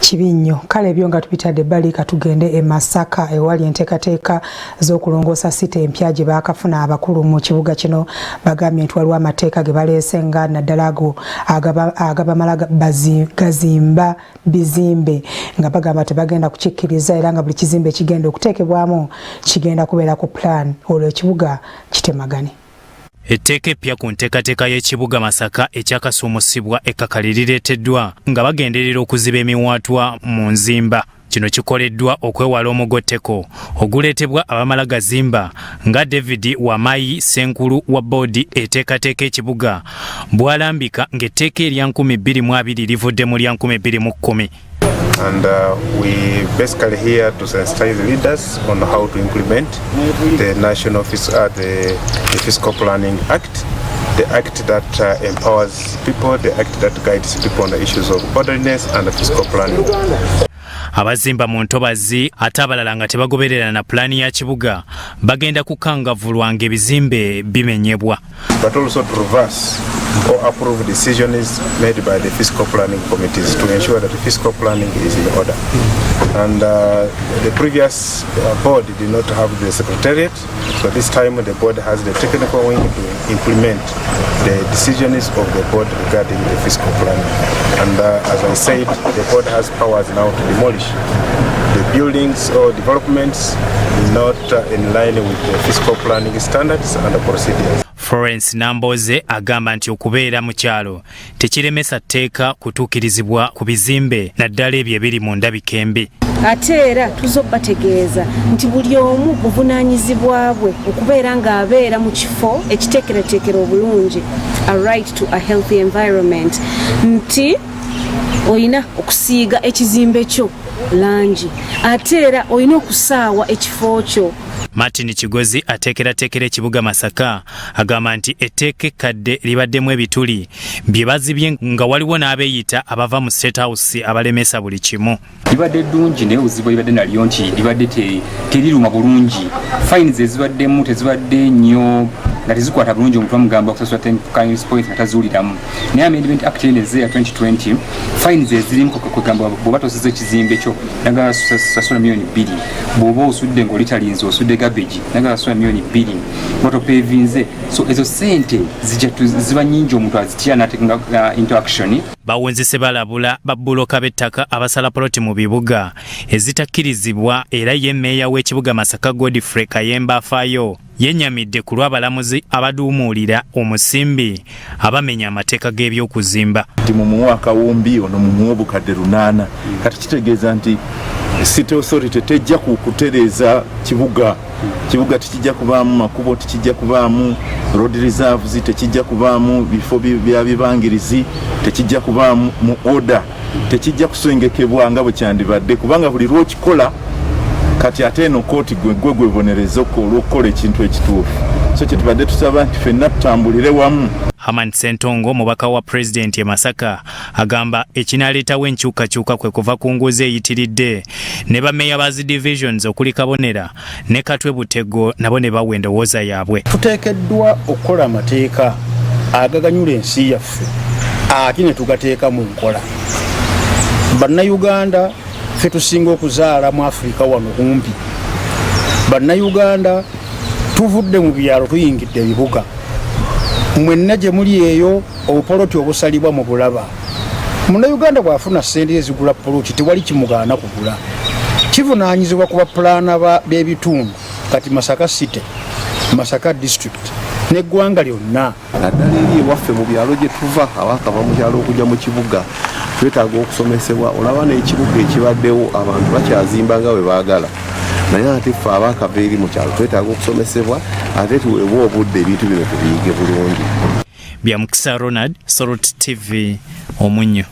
Kibi nnyo. Kale ebyo nga tubitadde ebbali, katugende e Masaka ewali enteekateeka z'okulongoosa city empya gye baakafuna. Abakulu mu kibuga kino bagambye nti waliwo amateeka ge baleese, nga naddala ago agabamala gazimba bizimbe, nga bagamba tebagenda kukikkiriza, era nga buli kizimbe kigenda okuteekebwamu kigenda kubeera ku plan, olwo ekibuga kitemagane. Etteeka eppya ku nteekateeka y'ekibuga Masaka ekyakasuumusibwa ekkakali lireeteddwa nga bagenderera okuziba emiwaatwa mu nzimba. Kino kikoleddwa okwewala omugotteko oguleetebwa abamala gazimba, nga David Wamayi, ssenkulu wa boodi eteekateeka ekibuga, bw'alambika ng'etteeka erya 2020 livudde mu lya 2010. And we basically here to sensitize leaders on how to implement the national the Fiscal Planning Act, the act that empowers people, the act that guides people on the issues of orderliness and fiscal planning. Abazimba mu ntobazi ate abalala nga tebagoberera na pulaani ya kibuga bagenda kukangavvulwa ng'ebizimbe bimenyebwa. But also to reverse or approve decisions made by the fiscal planning committees to ensure that the fiscal planning is in order. And the previous board did not have the secretariat, so this time the board has the technical wing to implement the decisions of the board regarding the fiscal planning. And as I said, the board has powers now to demolish the buildings or developments not in line with the fiscal planning standards and the procedures. Florence Namboze agamba nti okubeera mu kyalo tekiremesa tteeka kutuukirizibwa ku bizimbe, naddala ebyo ebiri mu ndabika embi. Ate era tuzo bategeeza nti buli omu buvunaanyizibwa bwe okubeera ng'abeera mu kifo ekiteekerateekera obulungi, a right to a healthy environment, nti olina okusiiga ekizimbe kyo langi, ate era olina okusaawa ekifo kyo. Martin Kigozi, ateekerateekera ekibuga Masaka, agamba nti etteeka ekkadde libaddemu ebituli bye bazibye, nga waliwo n'abeeyita abava mu State House abalemesa buli kimu. Libadde ddungi, naye obuzibu libadde nalyo nti libadde teriruma bulungi. Fines ezibaddemu tezibadde nnyo, nga tezikwata bulungi. Omuntu bamugamba okusasula 10 points nga taziwuliramu. Naye Amendment Act eno ezze ya 2020, fines ezirimu kwegamba bw'oba tosize ekizimbe kyo nagala sasula 2 miliyoni, bw'oba osudde ng'olitalinze, osudde garbage, nagala sasula 2 miliyoni, bw'oba topevinze. So ezo sente zijja ziba nnyingi, omuntu azitya n'atekenga into action. Bawunzise balabula babbuloka b'ettaka abasala poloti mu bibuga ezitakkirizibwa. Era ye mmeeya w'ekibuga Masaka, Godfrey Kayemba Afaayo, yennyamidde ku lw'abalamuzi abaduumuulira omusimbi abamenya amateeka g'ebyokuzimba. Nti mumuwe akawumbi, ono mumuwe 800,000. Kati kitegeeza nti city authority tejja kutereeza kibuga. Kibuga tekijja kubaamu makubo, tekijja kubaamu road reserves, tekijja kubaamu bifo bya bibangirizi, tekijja kubaamu mu order, tekijja kusengekebwa nga bwe kyandibadde, kubanga buli lwokikola kati ate eno kooti gwe gwebonereza olw'okukola ekintu ekituufu. So kyetubadde tusaba nti ffenna tutambulire wamu. Haman Sentongo, omubaka wa pulezidenti e Masaka, agamba ekinaleetawo enkyukakyuka kwe kuva ku nguzi eyitiridde, ne bameeya ba zi divisions okuli Kabonera ne Katwe Butego nabo ne bawa endowooza yaabwe. Tuteekeddwa okukola amateeka agaganyula ensi yaffe, ate ne tugateeka mu nkola. Bannayuganda ffe tusinga okuzaala mu Afirika wano kumpi. Bannayuganda tuvudde mu byalo, tuyingidde ebibuga. Mwenna gye muli eyo, obupoloti obusalibwa mu bulaba. Munnayuganda bw'afuna ssente ezigula poloti, tewali kimugaana kugula. Kivunaanyizibwa ku bapulaana b'ebitundu, kati Masaka City, Masaka District n'eggwanga lyonna. Naddala eri ewaffe mu byalo gye tuva, abakava mu kyalo okujja mu kibuga, twetaaga okusomesebwa. Olaba n'ekibuga ekibaddewo, abantu bakyazimba nga bwe baagala, naye ate ffe abakava eri mu kyalo twetaaga okusomesebwa, ate tuweebwe obudde ebintu bino tubiyige bulungi. Byamukisa Ronald, Salt TV, Omunnyo.